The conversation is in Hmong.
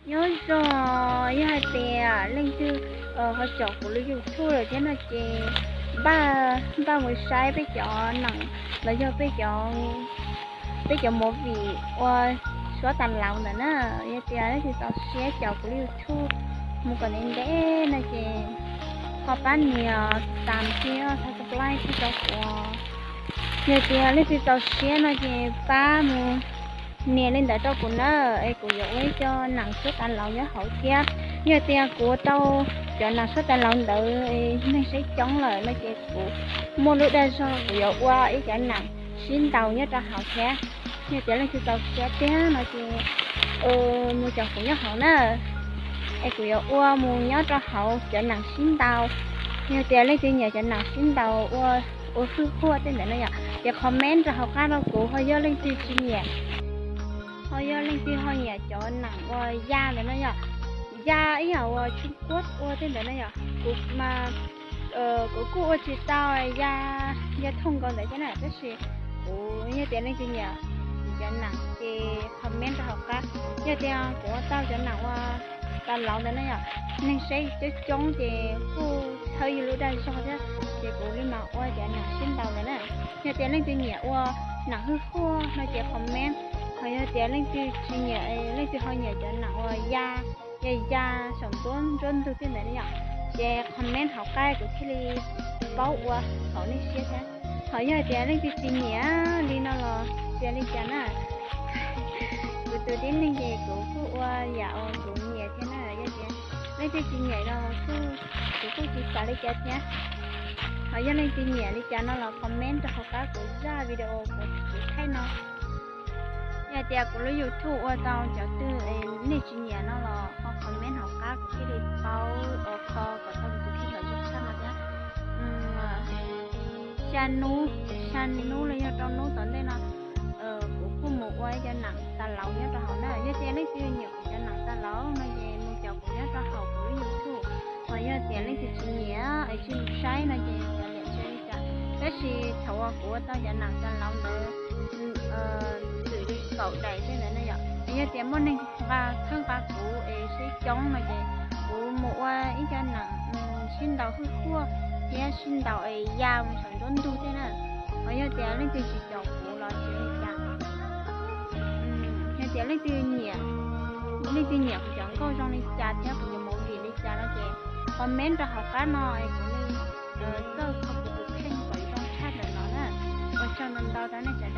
Nyob zoo, yog hais tias leej twg ho caum kuv lub YouTube lawm thiab no ces npaj, npaj mus saib peb cov neem los yog peb cov, peb cov movie ua suab tas laus ntawm na. Yog tias leej twg txaus siab caum kuv lub YouTube mus kom ntev ntev no ces ho pab nias tam thiab subscribe thiab rau kuv. Yog tias leej twg txaus siab no ces pab mus nias li ntawd rau kuv na, es kuv yuav ua ib co neem suab tas laus nyob hauv thiab. Yog tias kuv ua tau cov neem suab tas laus ntawd neeg saib coob lawm no ces kuv muaj lub dag zog kuv yuav ua ib cov neem sib ntaus nyob rau hauv thiab. Yog tias leej twg txaus siab tiag no ces mus caum kuv nyob hauv na, es kuv yuav ua mus nyob rau hauv cov neem sib ntaus. Yog tias leej twg nyiam cov neem sib ntaus ua, ua hwj huaj tej ntawd no yom, ces comment rau hauv qab rau kuv. Ho yog leej twg tsis nyiam, ho yog leej twg ho nyiam cov neem ua ya ntawd no yom, ya ib yam uas Trung Quốc ua tej ntawd no yom, kuv mas kuv kuj ua tsis tau ya, ya thooj nkaus ntawd thiab na, tab sis kuv yog tias leej twg nyiam cov neem ces comment rau hauv qab. Yog tias kuv ua tau cov neem ua tas laus ntawd na yom, neeg saib coob coob ces kuj txhawb yus lub dag zog thiab, ces kuv li mas ua cov neem sib ntaus ntawd na. Yog tias leej twg nyiam ua neem hwj huaj no ces comment, ho yog tias leej twg tsis nyiam, leej twg ho nyiam cov neem ua ya, ya ya saum nruab ntug tej ntawd na yom, ces comment hauv qab kuv thiaj li paub ua haum nej siab thiab. Ho yog tias leej twg tsis nyiam li no los tsis ua li cas na, kuv tus tib neeg ces kuv kuj ua yam uas kuv nyiam thiab na. Yog tias leej twg tsis nyiam no kuv kuj tsis xav li cas thiab. Ho yog leej twg nyiam li cas no los comment rau hauv qab kuv zaj video kuv thaij no. Yog tias kuv lub YouTube ua tau cov twg nej tsis nyiam no los ho comment hauv qab kuv thiaj li paub ua kho kom tau kuv tus kheej los zoo tshaj no thiab. Xya hnub, xya hnub los yog rau hnub tom ntej no kuv kuj mus ua ib cov neem tas laus nyob rau hauv na. Yog tias leej twg nyiam kuv cov neem tas laus no ces mus caum kuv nyob rau hauv kuv lub YouTube. Ho yog tias leej twg tsis nyiam es tsis mus saib no ces kav liam tsis ua li cas. Tab sis thaum uas kuv ua tau cov neem tas laus ntawd txwm li kaum daim tej ntawd na yom, yog tias muaj neeg nqa txhawb nqa kuv es saib coob no ces kuv mus ua ib cov neem sib ntaus hwj huaj thiab sib ntaus es ya mus saum nruab ntug tej na. Ho yog tias leej twg tsis caum kuv los tsis ua li cas. Yog tias leej twg nyiam, leej twg nyiam kuv cov nkauj zoo li cas thiab kuv cov movie li cas no ces comment rau hauv qab no es kuv li txawj kho kuv tus kheej kom zoo tshaj ntawm no na. Ua tsaug ntau ntau rau nej sawv